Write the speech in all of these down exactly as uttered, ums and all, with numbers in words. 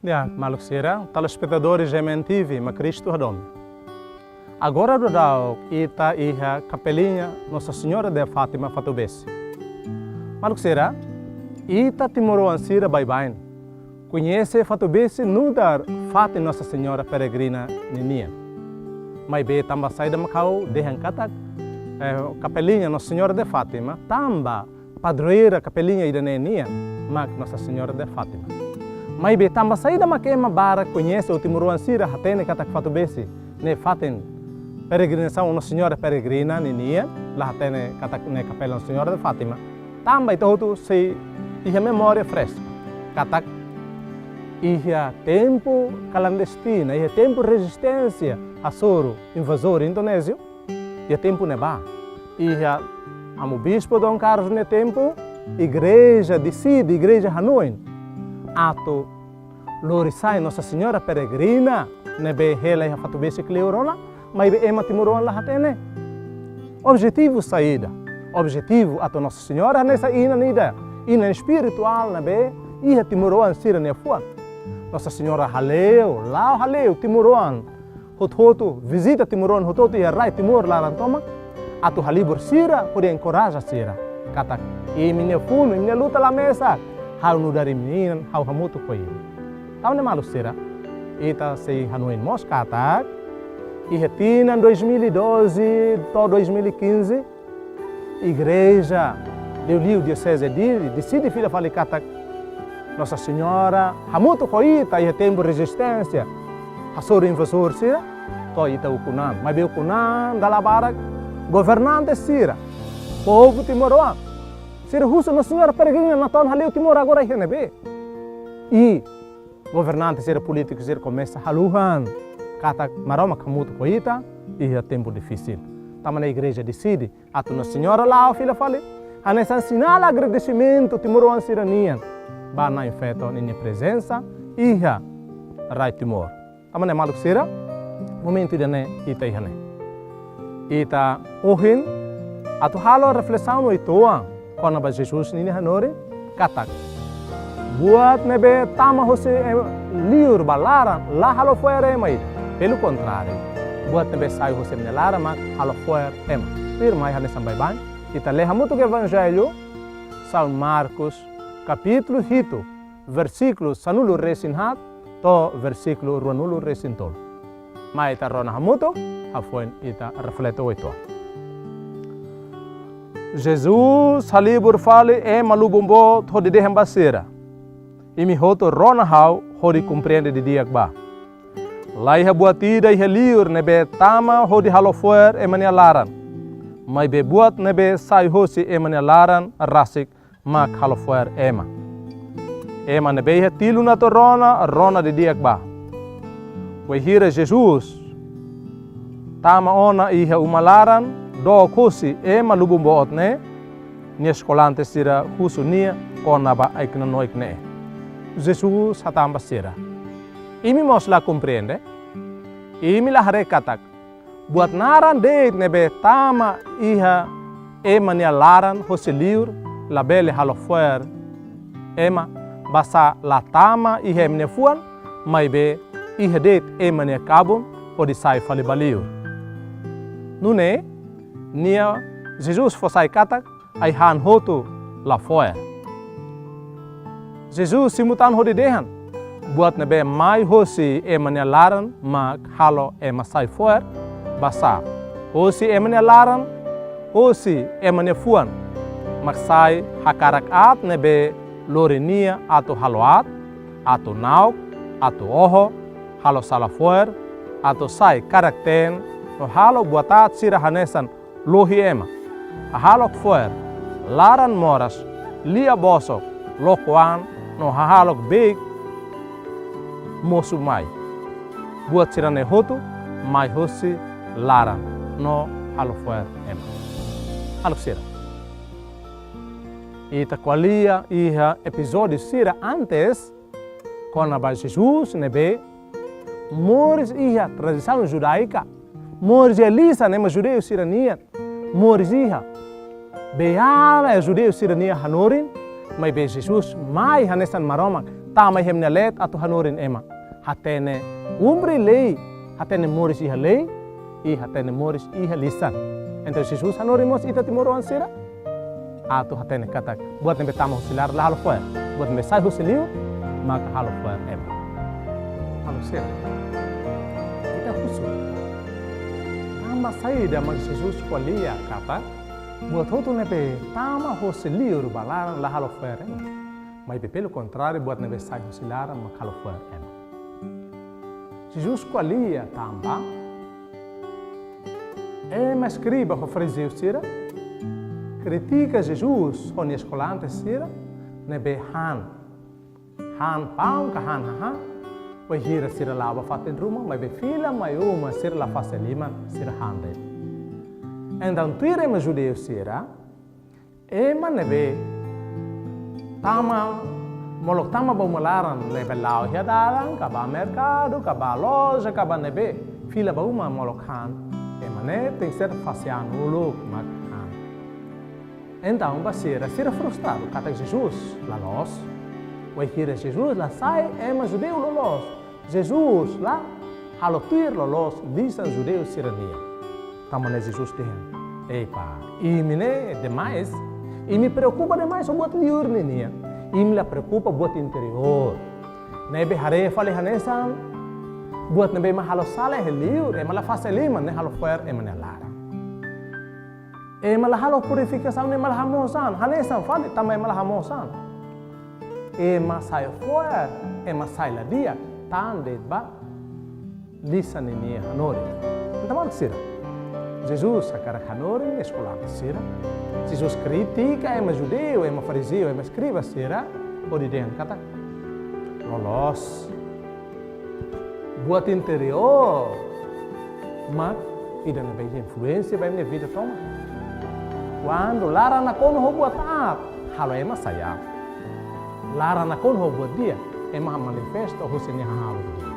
Ya, maluk sira, telespetadores G M N T V, mak Kristu hadomi. Agora daudaun ita iha Kapelinha Nossa Senhora de Fátima Fatubesi. Maluk sira, ita timoroan sira baibain koñese Fatubesi nu'udar fatin Nossa Senhora Peregrina ninian. Maibé tanba saida mak ha'u dehan katak, eh, Kapelinha Nossa Senhora de Fátima, tanba padroeira kapelinha ida-ne'e nian mak Nossa Senhora de Fátima. Maibé tanba saida mak ema barak koñese ou timoroan sira hatene katak Fatubesi ne'e fatin peregrinasaun Nossa Senhora Peregrina ninian, la hatene katak ne'e Kapela Nossa Senhora de Fátima? Tanba ita hotu sei iha memória freska katak iha tempu klandestina, iha tempu rezisténsia hasoru invazór indonéziu, iha tempu ne'ebá, iha Amu Bispu Dom Carlos nia tempu, igreja deside, igreja hanoin atu lori sai Nossa Senhora Peregrina ne'ebé hela iha Fatubesi kleur ona, maibé ema timoroan la hatene. Objetivu saida? Objetivu atu Nossa Senhora hanesan inan ida, inan espirituál ne'ebé iha timoroan sira-nia fuan. Nossa Senhora hale'u, la'o hale'u timoroan hotu-hotu, vizita timoroan hotu-hotu iha rai Timor laran tomak, atu halibur sira, hodi enkoraja sira katak imi-nia funu, imi-nia luta la mesak, ha'u nu'udar imi-nia inan, ha'u hamutuk ho imi. Tanba ne'e maluk sira, ita sei hanoin mós katak iha tinan dois mil e doze to'o dois mil e quinze, igreja liuliu dioseze Dili deside fila fali katak Nossa Senhora hamutuk ho ita iha tempu rezisténsia hasoru invazór sira, to'o ita ukun an. Maibé ukun an dala barak governante sira, povu timoroan, sira husu Nossa Senhora Peregrina natoon hale'u Timor agora iha ne'ebé. I governante sira, polítiku sira komesa haluhan katak Maromak hamutuk ho ita iha tempu difisil. Tanba ne'e igreja deside atu Nossa Senhora la'o fila fali hanesan sinál agradesimentu timoroan sira-nian ba Na'i Feto ninia prezensa iha rai Timor. Tanba ne'e maluk sira, momentu ida-ne'e ita iha ne'e. Ita ohin atu halo reflesaun uitoan kona-ba Jesus ninia hanorin katak buat ne'ebé tama hosi, eh, liur ba laran la halo fo'er ema ida. Pelu kontráriu, buat ne'ebé sai hosi ema nia laran mak halo fo'er ema. Tuirmai hanesan baibain ita lee hamutuk Evanjellu São Marcos, kapítulu hitu, versíkulu sanulu-resin-haat to'o versíkulu ruanulu-resin-tolu. Mai ita rona hamutuk, hafoin ita reflete uitoan. Jesus halibur fali ema lubun boot hodi dehan ba sira: Imi hotu rona ha'u hodi komprende didi'ak ba. La iha buat ida iha liur ne'ebé tama hodi halo fo'er ema nia laran. Maibé buat ne'ebé sai hosi ema nia laran rasik mak halo fo'er ema. Ema ne'ebé iha tilun atu rona, rona didi'ak ba. Wainhira Jesus tama ona iha uma laran, dook hosi ema lubun boot ne'e, nia eskolante sira husu nia kona-ba ai-knanoik ne'e. Jesus hatán ba sira: Imi mós la komprende? Imi la haree katak buat naran de'it ne'ebé tama iha ema nia laran hosi liur labele halo fo'er ema, basá la tama iha ema nia fuan, maibé iha de'it ema nia kabun hodi sai fali ba liur. Nune'e, nia, Jesus fó sai katak ai-han hotu la fo'er. Jesus simu tan hodi dehan: Buat ne'ebé mai hosi ema nia laran mak halo ema sai fo'er, basá hosi ema nia laran, hosi ema nia fuan mak sai hakarak aat ne'ebé lori nia atu halo aat, atu na'ok, atu oho, halo sala fo'er, atu sai karak-teen, no halo buat aat sira hanesan lohi ema, hahalok fo'er, laran moras, lia bosok, loko an, no hahalok beik mosu mai. Buat sira-ne'e hotu mai hosi laran no halo fo'er ema. Maluk sira, ita ko'alia iha epizódiu sira antes kona-ba Jesus ne'ebé moris iha tradisaun judaika, moris iha lisan ema judeu sira-nian, moris iha beiala judeu sira-nia hanorin, maibé Jesus mai hanesan Maromak, tama iha ema nia leet atu hanorin ema. Hatene kumpre lei, hatene moris iha lei, i hatene moris iha lisan. Entaun Jesus hanorin mós ita timoroan sira atu hatene katak buat ne'ebé tama husi laran la halo fo'er. Buat ne'ebé sai husi liur maka halo fo'er ema. Maluk sira, ita husu, tanba saida mak Jesus ko'alia katak buat hotu ne'ebé tama husi liur ba laran la halo fo'er ema, maibé pelu kontráriu, buat ne'ebé sai husi laran mak halo fo'er ema? Jesus ko'alia tanba ema eskriba ho farizeu sira kritika Jesus ho nia eskolante sira ne'ebé han, han paun ka han hahán, wainhira sira la'o ba fatin ruma, maibé fila mai uma, sira la fase liman, sira han de'it. Entaun tuir ema judeu sira, ema ne'ebé tama, molok tama ba uma laran, ne'ebé la'o iha dalan, ka ba merkadu, ka ba loja, ka ba ne'ebé, fila ba uma molok han, ema ne'e tenke ser fase an uluk mak han. Entaun ba sira, sira frustradu katak Jesus la loos. Wainhira Jesus la sai ema judeu loloos, Jesus la halo tuir loloos lisan judeu sira-nian. Tanba ne'e Jesus dehan: "Epá, imi ne'e demais, imi preokupa demais ho buat liur ninian. Imi la preokupa buat interiór. Ne'ebé haree fali hanesan buat ne'ebé ema halo sala iha liur, ema la fase liman, ne'e halo fo'er ema nia laran. Ema la halo purifikasaun, ema la hamoos an, hanesan fali tanba ema la hamoos an. Ema sai fo'er, ema sai la di'ak, tan de'it ba lisan ninia hanorin." Entaun maluk sira, Jesus hakarak hanorin eskolante sira. Jesus kritika ema judeu, ema farizeu, ema eskriba sira, hodi dehan katak loloos, buat interiór mak ida ne'ebé influénsia ba imi-nia vida tomak. Kuandu laran nakonu ho buat aat, halo ema sai aat. Laran nakonu ho buat di'ak, ema manifesta husi nia hahalok di'ak.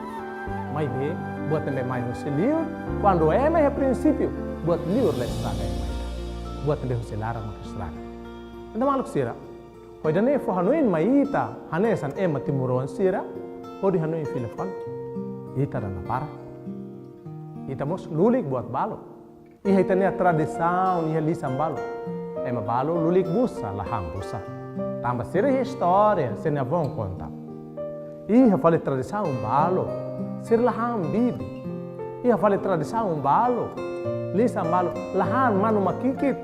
Maibé buat ne'ebé mai husi liur, kuandu ema iha prinsípiu, buat liur la estraga ema ida. Buat ne'ebé husi laran mak estraga. Entaun maluk sira, ho ida-ne'e fó hanoin mai ita hanesan ema timoroan sira, hodi hanoin fila fali. Ita dada para. Ita mós lulik buat balu. Iha ita-nia tradisaun, iha lisan balu, ema balu lulik busa, la han busa. Tanba sira iha istória, sira-nia avó konta. Iha fali tradisaun balu, sira la han bibi. Iha fali tradisaun balu, lisan balu, la han manu makikit.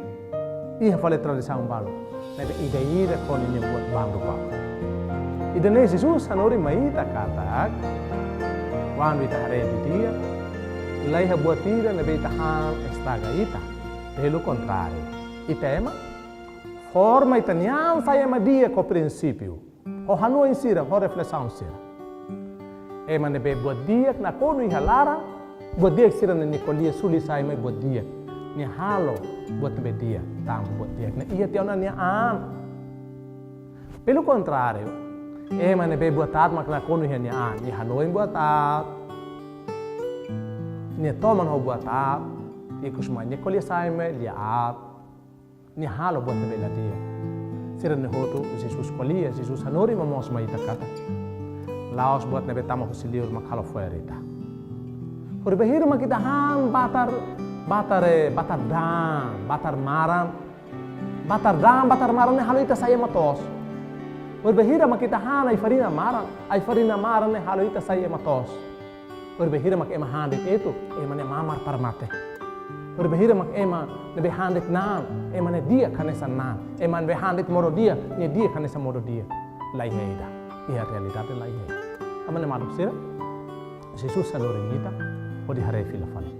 Iha fali tradisaun balu, ne'ebé ida-idak ho ninia buat bandu ba. Ida-ne'e Jesus hanorin mai ita katak, kuandu ita haree didi'ak, la iha buat ida ne'ebé ita han estraga ita. Pelu kontráriu, ita ema forma ita-nia an sai ema di'ak ho prinsípiu, ho hanoin sira, ho reflesaun sira. Ema ne'ebé buat di'ak nakonu iha laran, buat di'ak sira-ne'e nia ko'alia suli sai mai buat di'ak. Nia halo buat ne'ebé di'ak, tanba buat di'ak ne'e iha tiha ona nia an. Pelu kontráriu, ema ne'ebé buat aat mak nakonu iha nia an, nia hanoin buat aat, nia toman ho buat aat, ikus mai nia ko'alia sai mai lia aat, nia halo buat ne'ebé la di'ak. Sira-ne'e hotu Jesus ko'alia, Jesus hanorin momoos mai ita katak la'ós buat ne'ebé tama husi liur mak halo fo'er ita. Horibainhira mak ita han batar, batar, eh, batar daan, batar maran, batar daan, batar maran ne'e halo ita sai ema toos. Horibainhira mak ita han ai-farina maran, ai-farina maran ne'e halo ita sai ema toos. Horibainhira mak ema han de'it etu, ema ne'e mamar para mate. Horibainhira mak ema ne'ebé han de'it naan, ema ne'e di'ak hanesan naan. Ema ne'ebé han de'it modo-dia, nia di'ak hanesan modo-dia. La iha ida. Iha realidade la iha ida. Tanba ne'e maluk sira, Jesus hanorin ita hodi haree fila fali.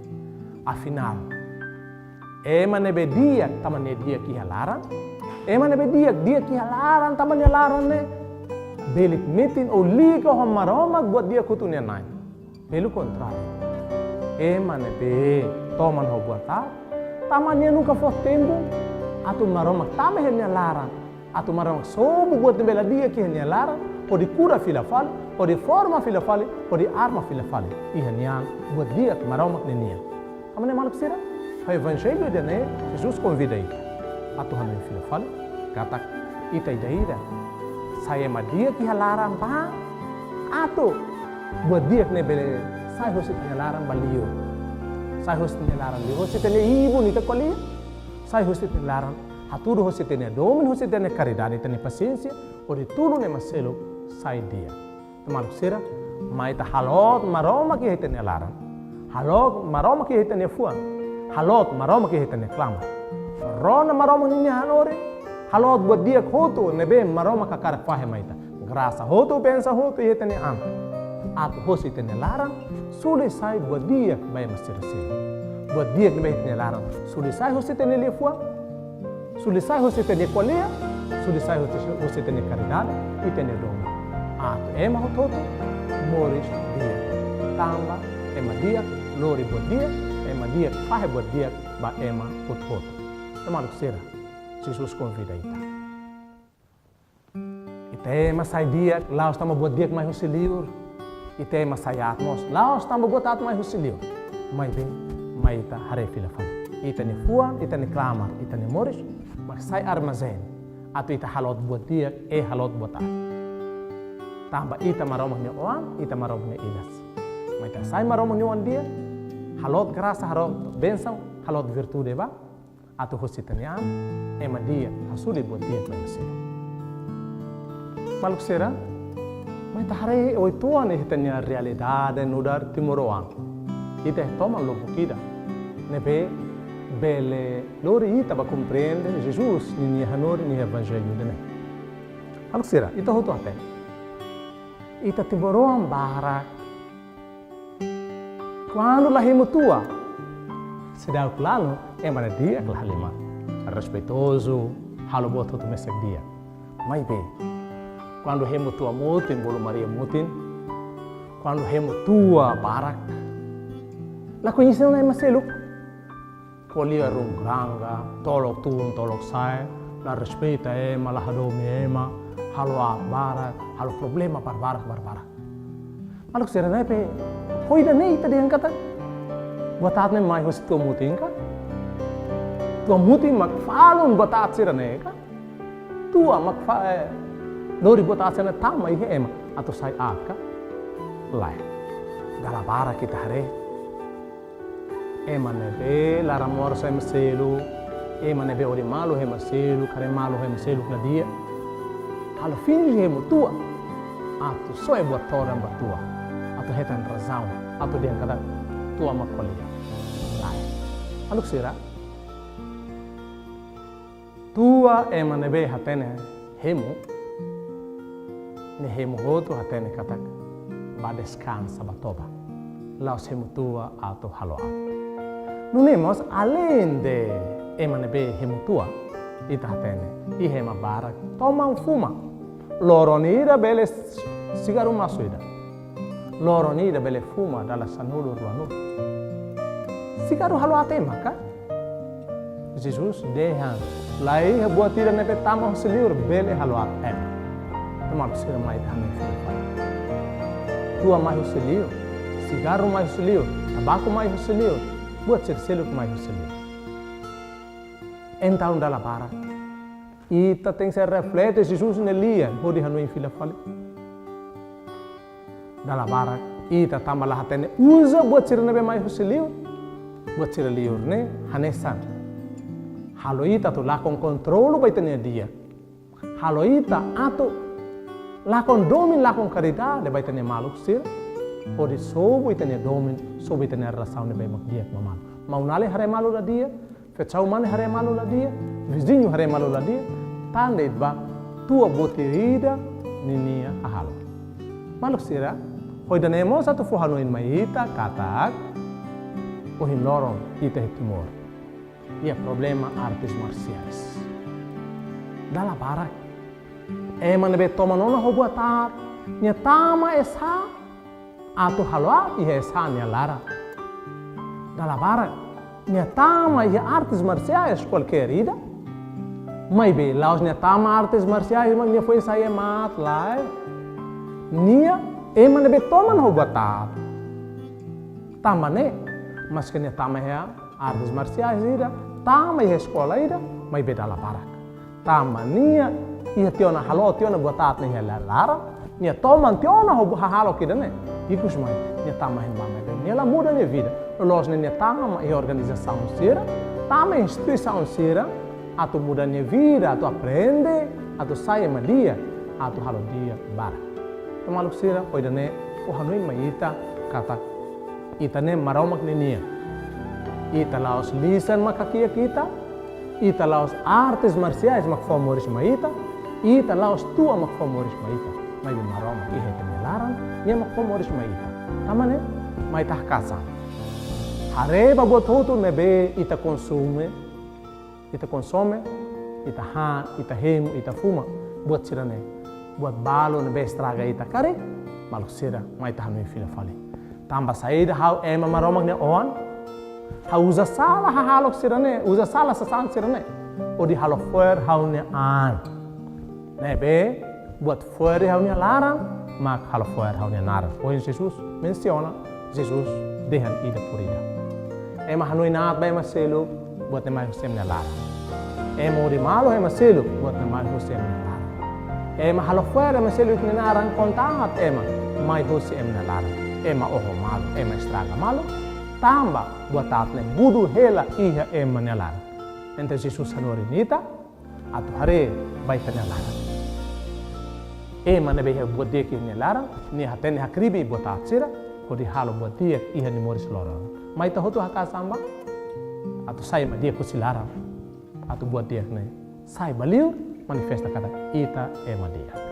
Afinál, ema ne'ebé di'ak tanba nia di'ak iha laran, ema ne'ebé di'ak, di'ak iha laran tanba nia laran ne'e belik metin ou liga ho Maromak buat di'ak hotu nia na'in. Pelu kontráriu, ema ne'ebé toman ho buat aat, tanba nia nunka fó tempu atu Maromak tama iha nia laran, atu Maromak sobu buat ne'ebé la di'ak iha nia laran, hodi kura fila fali, hodi forma fila fali, hodi arma fila fali iha nia an buat di'ak Maromak ninian. Tanba ne'e maluk sira, ho evanjellu ida-ne'e, Jesus konvida ita atu hanoin fila fali katak ita ida-idak sai ema di'ak iha laran ba, Atu buat di'ak ne'e bele sai hosi ita-nia laran ba liur. Sai hosi ita-nia laran liur. Hosi ita-nia ibun ita ko'alia. Sai hosi ita-nia laran. Hatudu hosi ita-nia domin, hosi ita-nia karidade, ita-nia pasiénsia. Hodi tulun ema seluk sai di'ak. Ita maluk sira, mai ita halo Maromak iha ita-nia laran. Halo Maromak iha ita-nia fuan. Halo Maromak iha ita-nia klamar. Rona Maromak ninia hanorin. Halo buat di'ak hotu ne'ebé Maromak hakarak fahe mai ita. Grasa hotu, bensaun hotu iha ita-nia an. Atu hosi ita-nia laran, suli sai buat di'ak ba ema sira seluk. Buat di'ak ne'ebé iha ita-nia laran, suli sai hosi ita-nia liafuan. Suli sai hosi ita-nia ko'alia, suli sai hosi, hosi ita-nia karidade, ita-nia domin. Atu ema hotu-hotu moris di'ak. Tanba ema di'ak lori buat di'ak, ema di'ak fahe buat di'ak ba ema hotu-hotu. Ita maluk sira, Jesus konvida ita. Ita ema sai di'ak, la'ós tanba buat di'ak mai hosi liur. Ita ema sai aat mós, la'ós tanba buat aat mai hosi liur. Maibé, mai ita haree fila fali. Ita-nia fuan, ita-nia klamar, ita-nia moris mak sai armazén. Atu ita halo buat di'ak, eh halo buat aat. Tanba ita Maromak nia oan, ita Maromak nia ilas. Mai ita sai Maromak nia oan di'ak, halo grasa, halo bensaun, halo virtude ba. Atu hosi ita-nia an, ema di'ak, hasuli buat di'ak ba ema seluk. Maluk sira, mai ita haree oituan iha ita-nia realidade nu'udar timoroan. Ita iha toman lubuk ida ne'ebé bele lori ita ba komprende Jesus ninia hanorin iha Evanjellu ida-ne'e. Maluk sira, ita hotu hatene. Ita timoroan barak, kuandu la hemu tua, seidauk lanu, ema ne'e di'ak la halimar. Respeitozu, halo buat hotu mesak di'ak. Maibé, kuandu hemu tua mutin, bolu Maria mutin, kuandu hemu tua barak, la koñese ona ema seluk. Ko'alia runguranga, tolok tun, tolok sa'e, la respeita ema, la hadomi ema, halo aat barak, halo problema barbarak, barbarak. Maluk sira, ne'e pe, ho ida-ne'e ita dehan katak buat aat ne'e mai hosi tua mutin ka? Tua mutin mak falun buat aat sira-ne'e ka? Tua mak fa-, eh, lori buat aat sira-ne'e tama iha ema atu sai aat ka? Lae. Dala barak ita haree. Ema ne'ebé laran moras ema seluk, ema ne'ebé hodi malu ema seluk, haree malu ema seluk la di'ak. Halo finje hemu tua, atu soe buat todan ba tua, atu hetan razaun, atu dehan katak tua mak ko'alia. Lae. Maluk sira, tua ema ne'ebé hatene hemu, nia hemu hotu hatene katak bá deskansa, bá toba. La'ós hemu tua atu halo aat. Nune'e mós aleinde ema ne'ebé hemu tua, ita hatene, iha ema barak toman fuma. Loron ida bele s-, sigarru masu ida. Loron ida bele fuma dala sanulu, ruanulu. Sigarru halo aat ema ka? Jesus dehan, la iha buat ida ne'ebé tama hosi liur bele halo aat ema. Ita maluk sira, mai ita hanoin fila fali. Tua mai hosi liur, sigarru mai hosi liur, tabaku mai hosi liur, buat sira seluk mai hosi liur. Entaun dala barak ita tenke reflete Jesus nia lian hodi hanoin fila fali. Dala barak ita tanba la hatene uza buat sira ne'ebé mai hosi liur. Buat sira liur ne'e hanesan halo ita atu lakon kontrolu ba ita-nia di'ak. Halo ita atu lakon domin, lakon karidade ba ita-nia maluk sira. Hodi sobu ita-nia domin, sobu ita-nia relasaun ne'ebé mak di'ak ba malu. Maun-alin haree malu la di'ak, feto-mane haree malu la di'ak, viziñu haree malu la di'ak, tan de'it ba tua botir ida ninia hahalok. Maluk sira, ho ida-ne'e mós atu fó hanoin mai ita katak ohin loron ita iha Timor iha problema artes marsiais. Dala barak ema ne'ebé toman ona ho buat aat, nia tama S H atu halo aat iha S H nia laran. Dala barak nia tama iha artes marsiais kualkér ida. Maibé la'ós nia tama artes marsiais mak nia foin sai ema aat, lae. Nia ema ne'ebé toman ho buat aat. Tanba ne'e, maske nia tama iha artes marsiais ida, tama iha eskola ida, maibé dala barak. Tanba nia iha tiha ona, halo tiha ona buat aat ne'e iha la-, laran, Nia toman tiha ona ho hahalok ida-ne'e. Ikus mai, nia tama iha ne'ebá maibé nia la muda nia vida. Loloos ne'e nia tama iha organizasaun sira, tama iha instituisaun sira, atu muda nia vida, atu aprende, atu sai ema di'ak, atu halo di'ak barak. Maluk sira, ho ida-ne'e, ha'u hanoin mai ita, katak ita ne'e Maromak ninia. Ita la'ós lisan mak hakiak ita, ita la'ós artes marsiais mak fó moris mai ita, ita la'ós tua mak fó moris mai ita. Maibé Maromak iha ita-nia laran, nia mak fó moris mai ita. Tanba ne'e, mai ita haka'as an. Haree ba buat hotu ne'ebé ita konsome, ita konsome, ita han, ita hemu, ita fuma, buat sira-ne'e. Buat balu ne'ebé estraga ita karik, maluk sira, mai ita hanoin fila fali. Tanba saida ha'u ema Maromak nia oan, ha'u uza sala hahalok sira-ne'e, uza sala sasán sira-ne'e. Hodi halo fo'er ha'u-nia an. Ne'ebé, buat fo'er ha'u-nia laran, mak halo fo'er ha'u-nia naran. Ohin Jesus mensiona, Jesus dehan ida por ida. Ema hanoin aat ba ema seluk, buat ne'e mai husi ema nia laran. Ema hodi malu ema seluk, buat ne'e mai husi ema nia laran. Ema halo fo'er ema seluk nia naran, konta aat ema, mai husi ema nia laran. Ema oho malu, ema estraga malu, tanba buat aat ne'e budu hela iha ema nia laran. Entaun Jesus hanorin ita, atu haree ba ita-nia laran. Ema ne'ebé iha buat di'ak iha nia laran, nia hatene hakribi buat aat sira, hodi halo buat di'ak iha nia moris loron. Mai ita hotu haka'as an ba, atu sai ema di'ak husi laran. Atu buat di'ak ne'e sai ba liur, manifesta katak ita ema di'ak.